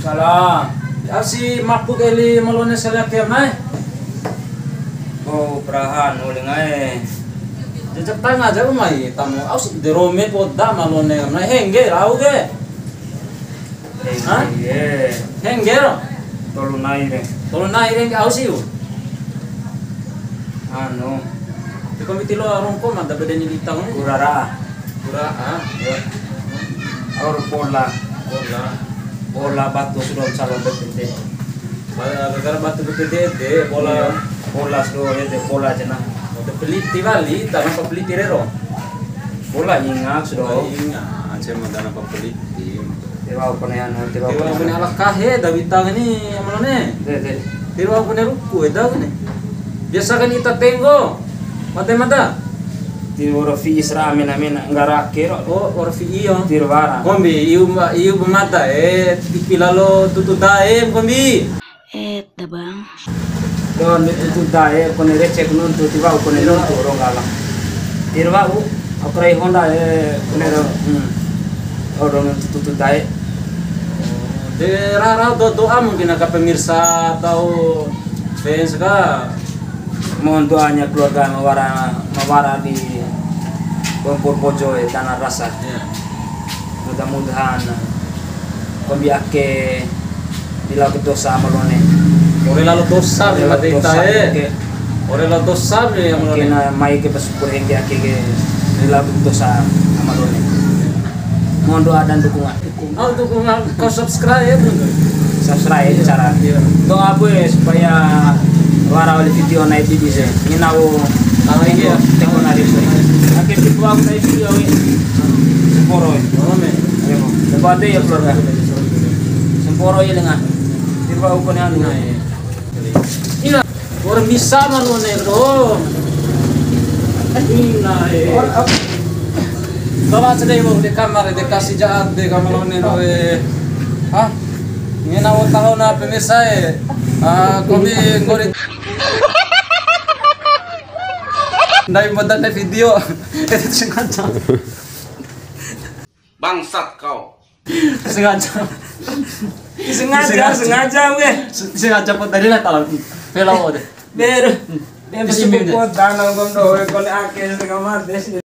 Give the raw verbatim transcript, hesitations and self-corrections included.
Salam. Au si mapu eli Ama La One saleake mai. Oh, perahan, oleh ngae. Jejak tanga aja mai tamu. Au si de rome poda Ama La One mai. Hengge, rau ke. Hah? Hengge. Hengge ro? Tolu nai re. Tolu nai re, au si u. Anu. Te kombi ti loa rongko mada bade ni lita ni. Kurara. Kurara. Ya. Aur bola. Bola. Bola batu sudah calon B P T. Gara-gara batu B P T de bola. Iya. Bola sudah ya de bola cina. Udah peliti wali, tanah peliti rero. Bola ingat sudah. Bola ingat, aceh mada tanah peliti. Tiwa'u kone anu, tiwa'u kone anu. Tiwa'u kone ala kahe, da wita kani, Ama La One. De, de. Tiwa'u kone ruku, eda kone. Biasa kan ita tenggo. Mate mata. Tiwa'u ra fi'i sera mena-mena, nggara ake ro. Oh, wa'ura fi'i, yo. Tiwa'u wara. Kombi, iu ma-, iu ba mata, eh, tipi lalo tutu dae, kombi. Eh, da, Bang. Don, tutu dae, kone recek nuntu, tiwa'u kone nuntu, rongga la. Tiwa'u, aku rai Honda, eh, kone ro, hmm. Oh, don, tutu dae. De, ra, ra, do-, doa mungkin aka pemirsa atau fans ka. Mohon doanya keluarga mawara, mawara di Lumpur Pojo, eh, tanah rasa. Iya. Mudah-mudahan kombi ake di lalo dosa Ama La One. Ore lalo dosa. Ore lalo dosa, eh. Ore lalo dosa, eh, Ama La One. Mungkin, eh, mai ke bersyukur hengge ake ke di lalo dosa Ama La One. Mohon doa dan dukungan. Oh, dukungan, kau subscribe, ya, bener. Subscribe, iya, cara. Iya. Doa gue supaya wara wali video naik di bisa. Ini nau. Ah, iya. Tengok nari, sorry. Oke, tipu aku naik video, we. Semporo, we. Oh, men. Ayo, mau. Tempat ya, keluarga. Semporo ya, lengah. Tipu aku nih, anu. Nah, iya. Ina, orang bisa Ama La One do. Ina, eh. Bawa sedih, Bu, di kamar, di kasih jahat, di kamar Ama La One do, eh. Hah? Ini nak tahu na pemirsa, eh. Ah, kombi nggori. Ndai modal ndai video. Itu sengaja. Bangsat kau. Sengaja. Sengaja, sengaja, weh. Sengaja pot dari lah tahu. Vela ode. Beru. Hmm. Dia isi mesti mimpi. Pot tanah, kau doh, kau ni ake setengah mati.